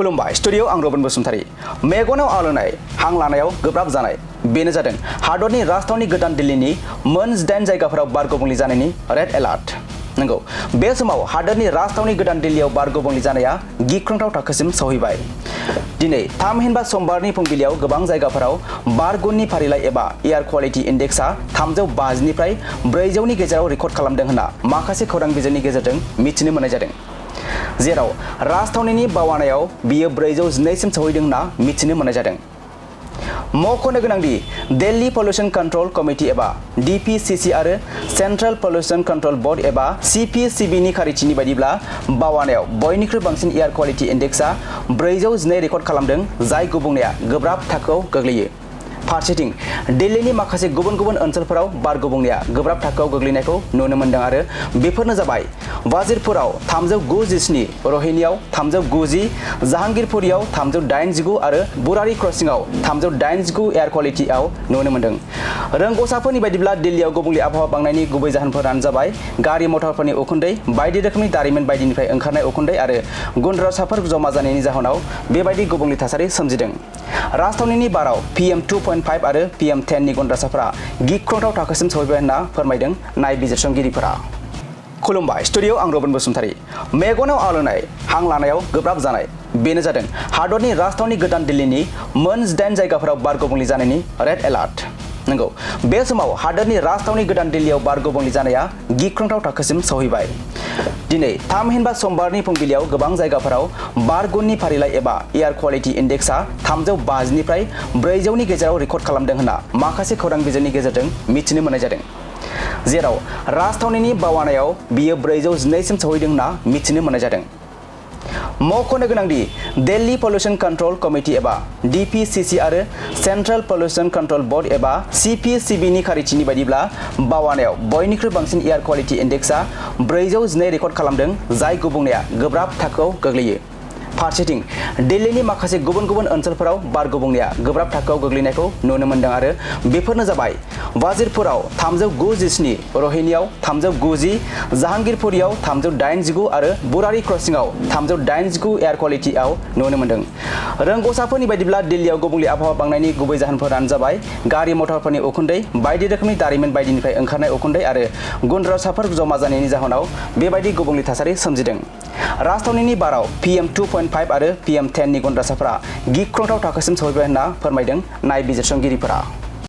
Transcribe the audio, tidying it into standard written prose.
खुलुमबाय स्टुडियो आं रबिन बसुमतारी मेगनाव आलौनाय हां लानायाव गोब्राब जानाय बेनो जादों हादरनि राजथावनि गोदान दिल्लीनि मोन 8 जायगाफोराव बार गुबुंले जानायनि रेड एलार्ट। नंगौ बे समाव हादरनि राजथावनि गोदान दिल्लीयाव बार गुबुंले जानाया गिख्रंथाव थाखोसिम सौहैबाय। दिनै थामहिनबा समबारनि फुंबिलियाव गोबां जायगाफोराव बार गुननि फारिलाइ एबा एयार क्वालिटी इंडेक्सआ 350 निफ्राय 400 नि गेजेराव रेकर्ड खालामदों होनना माखासे खौरां बिजोंनि गेजेरजों मिथिनो मोननाय जादों। जेराव राजथावनिनि बावानायाव बियो 412 सिम सौहैदों होनना मिथिनो मोननाय जादों। मख'नो गोनांदि दिल्ली पल्यूशन कंट्रोल कमिटी एबा DPCC आरो सेंट्रल पल्यूशन कंट्रोल बोर्ड एबा CPCB नि खारिथिनि बायदिब्ला बावानायाव बयनिख्रुइ बांसिन एयार क्वालिटी इंडेक्सआ 402 रेकर्ड खालामदों, जाय गुबुंनाया गोब्राब थाखोआव गोग्लैयो। फारसेथिं दिल्लीनि माखासे गुबुन गुबुन ओनसोलफोराव बार गुबुंनाया गोब्राब थाखोआव गोग्लैनायखौ नुनो मोनदों आरो बेफोरनो जाबाय वाजिरपुराव 397, रोहिणीआव 390, जहांगीरपुरीआव 389 आरो बुरारी क्रसिंआव 389 एयार क्वालिटीआव नुनो मोनदों। रोंग'साफोरनि बायदिब्ला दिल्लीयाव गुबुंले आबहावा बांनायनि गुबै जाहोनफोरानो जाबाय गारि मटरफोरनि उखुन्दै, बायदि रोखोमनि दारिमिन बायदिनिफ्राय ओंखारनाय उखुन्दै आरो गुनद्रासाफोर जमा जानायनि जाहोनाव बेबायदि गुबुंले थासारि सोमजिदों। राजथावनिनि बाराव PM2.5 आरो PM10 नि गुनद्रासाफोरा गिख्रंथाव थाखोसिम सौहैबाय होनना फोरमायदों नायबिजिरसंगिरिफोरा। खुलुमबाय स्टुडियो आं रबिन बसुमतारी मेगनाव आलौनाय हां लानायाव गोब्राब जानाय बेनो जादों हादरनि राजथावनि गोदान दिल्लीनि मोन 8 जायगाफोराव बार गुबुंले जानायनि रेड एलार्ट। नंगौ बे समाव हादरनि राजथावनि गोदान दिल्लीयाव बार गुबुंले जानाया गिख्रंथाव थाखोसिम सौहैबाय। दिनै थामहिनबा समबारनि फुंबिलियाव गोबां जायगाफोराव बार गुननि फारिलाइ एबा एयार क्वालिटी इंडेक्सआ 350 निफ्राय 400 नि गेजेराव रेकर्ड खालामदों होनना माखासे खौरां बिजोंनि गेजेरजों मिथिनो मोननाय जादों। जेराव राजथावनिनि बावानायाव बियो 412 सिम सौहैदों होनना मिथिनो मोननाय जादों। मख'नो गोनांदि दिल्ली पल्यूशन कंट्रोल कमिटी एबा DPCC आरो सेंट्रल पल्यूशन कंट्रोल बोर्ड एबा CPCB नि खारिथिनि बायदिब्ला बावानायाव बयनिख्रुइ बांसिन एयार क्वालिटी इंडेक्सआ 402 रेकर्ड खालामदों, जाय गुबुंनाया गोब्राब थाखोआव गोग्लैयो। फारसेथिं दिल्लीनि माखासे गुबुन गुबुन ओनसोलफोराव बार गुबुंनाया गोब्राब थाखोआव गोग्लैनायखौ नुनो मोनदों आरो बेफोरनो जाबाय वाजिरपुराव 397, रोहिणीआव 390, जहांगीरपुरीआव 389 आरो बुरारी क्रसिंआव 389 एयार क्वालिटीआव नुनो मोनदों। रोंग'साफोरनि बायदिब्ला दिल्लीयाव गुबुंले आबहावा बांनायनि गुबै जाहोनफोरानो जाबाय गारि मटरफोरनि उखुन्दै, बायदि रोखोमनि दारिमिन बायदिनिफ्राय ओंखारनाय उखुन्दै आरो गुनद्रासाफोर जमा जानायनि जाहोनाव बेबायदि गुबुंले थासारि सोमजिदों। राजथावनिनि बाराव PM2.5 आरो PM10 नि गुनद्रासाफोरा गिख्रंथाव थाखोसिम सौहैबाय होनना फोरमायदों नायबिजिरसंगिरिफोरा।